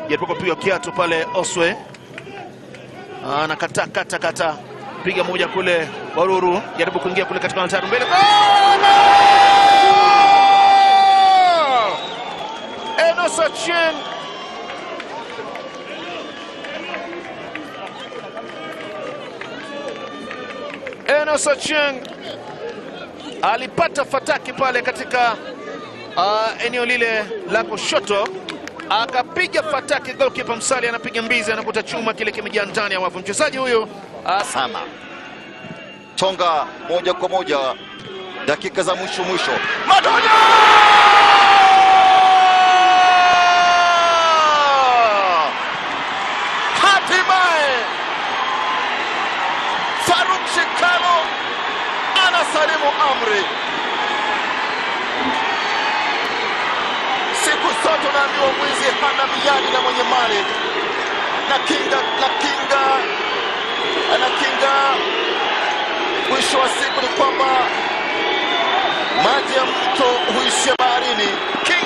Jaribu kupiga kiatu pale Oswe. Anakata kata kata. Piga moja kule Waruru, jaribu kuingia kule katika hatari mbele. Enos Achieng. Enos Achieng alipata fataki pale katika eneo lile la kushoto, akapiga fataki. Goalkeeper Msali anapiga mbizi, anakuta chuma kile kimejaa ndani ya wavu. Mchezaji huyu sana chonga moja kwa moja, dakika za mwisho mwisho. Madonya! Hatimaye Faruk Shikalo anasalimu amri. Siku zote unaambiwa mwizi hana miadi na mwenye mali. Na kinga, na kinga, na kinga. Mwisho wa siku ni kwamba maji ya mto huishia baharini. Kinga.